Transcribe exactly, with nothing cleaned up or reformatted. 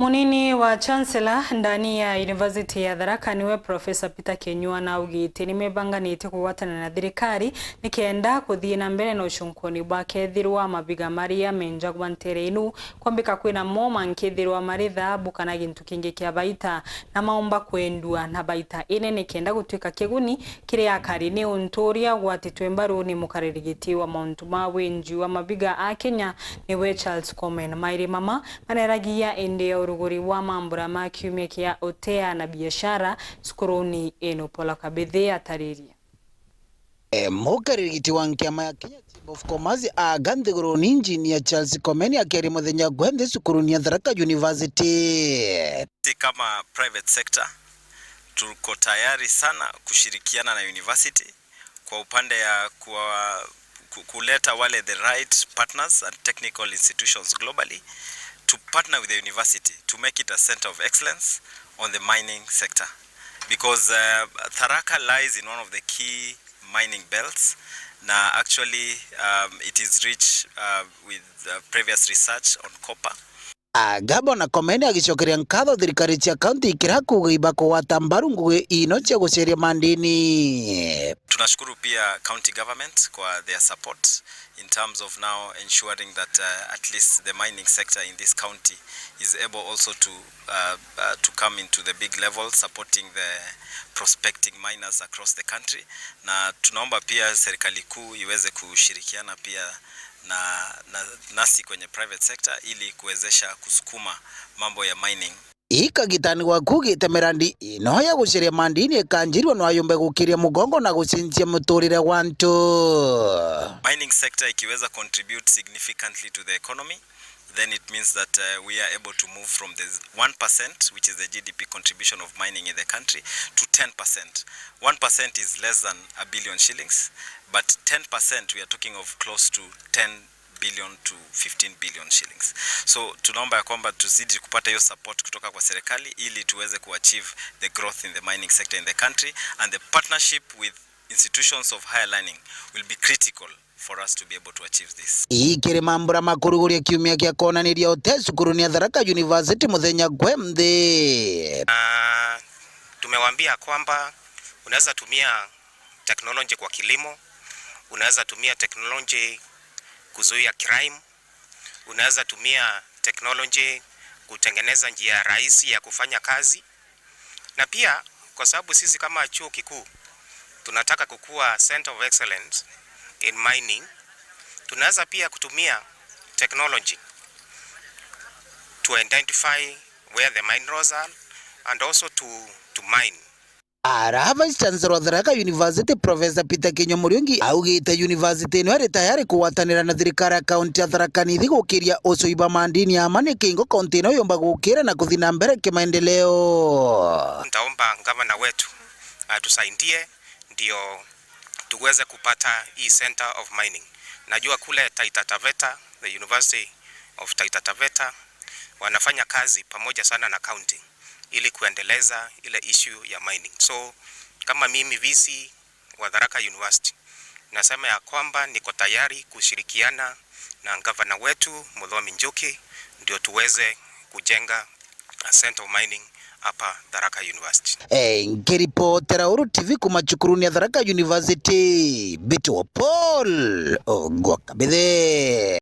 Munini wa Chancellor ndani ya University ya Tharaka niwe Professor Peter Kinyua naugite nimebanganite kugwatana na thirikari nikenda kuthii na mbere na ucunkuni bwa kethirwa mabiga maria menjagwa ntere inu kwambika kwina mo mankethirwa mari thabu kana gintu kingi kia baita na maumba kwendua na baita inene kenda gutwika kiguni kiri akari ni untu uria gwatitwe mbaru ni mukariri giti wa mauntu ma winji wa mabiga a Kenya niwe Charles Komen. Mairi mama maneragia indi ya uruguri wa mambura ma kiumia kia utea na biashara cukuruni ino. Paul Kabithe ataririe. E, mukariri giti wa nkiama ya Kenya Chamber of Commerce aga nthiguruni Engineer Charles Komen akiaria muthenya gwe nthi cukuruni ya Tharaka University. Sisi kama private sector, tuko tayari sana kushirikiana na university kwa upande ya kuwa, ku-, kuleta wale the right partners and technical institutions globally to partner with the university to make it a center of excellence on the mining sector, because, uh, Tharaka lies in one of the key mining belts, na actually, um, it is rich, uh, with, uh, previous research on copper. A, Gavana Komen agicokeria nkatho thirikari cia kaunti ikira kuuga ibakugwata mbaru ngugi ino cia guceria mandini. Tunashukuru pia county government kwa their support in terms of now ensuring that, uh, at least the mining sector in this county is able also to, uh, uh, to come into the big level supporting the prospecting miners across the country, na tunaomba pia serikali kuu iweze kushirikiana pia na, na, nasi kwenye private sector ili kuwezesha kusukuma mambo ya mining. Ikagitani gwaku ugite mirandi ino ya guceria mandini ikanjirwa no ayumbe gukiria mugongo na gucenjia muturire wa antu. Mining sector ikiweza contribute significantly to the economy, then it means that, uh, we are able to move from the one percent, which is the G D P contribution of mining in the country, to ten percent. One percent is less than a billion shillings, but ten percent, we are talking of close to ten billion to fifteen billion shillings. So tunaomba ya kwamba tuzidi kupata hiyo support kutoka kwa serikali ili tuweze kuachieve the growth in the mining sector in the country, and the partnership with institutions of higher learning will be critical for us to be able to achieve this. Ikiri mambura ma kuruguria kiumia gia kwonaniria utee cukuruni ya Tharaka University muthenya gwe nthi. Ah, tumewaambia kwamba unaweza tumia technology kwa kilimo, unaweza tumia technology kuzuia crime, unaweza tumia technology kutengeneza njia rahisi ya kufanya kazi. Na pia kwa sababu sisi kama chuo kikuu tunataka kukua center of excellence in mining, tunaweza pia kutumia technology to identify where the minerals are and also to, to mine. Ara Vice Chancellor wa Tharaka University, Professor Peter Kinyua Muriungi, augite university ino iri tayari kugwatanira na thirikari ya kaunti ya Tharaka Nithi gukiria ucui bwa mandini ya ma, ni kingo kaunti ino yumba gukira na kuthi na mbere kimaendeleo. Ntaomba gavana wetu atusaidie ndio tuweze kupata hii center of mining. Najua kule Taita Taveta, the University of Taita Taveta, wanafanya kazi pamoja sana na county ili kuendeleza ile issue ya mining. So, kama mimi V C wa Tharaka University, nasema ya kwamba niko tayari kushirikiana na gavana wetu Muthomi Njuki ndio tuweze kujenga a center of mining hapa Tharaka University. Eh, nkiripotera Uru T V kuma cukuruni ya Tharaka University, mbitwa Paul Ogwa Kabithe.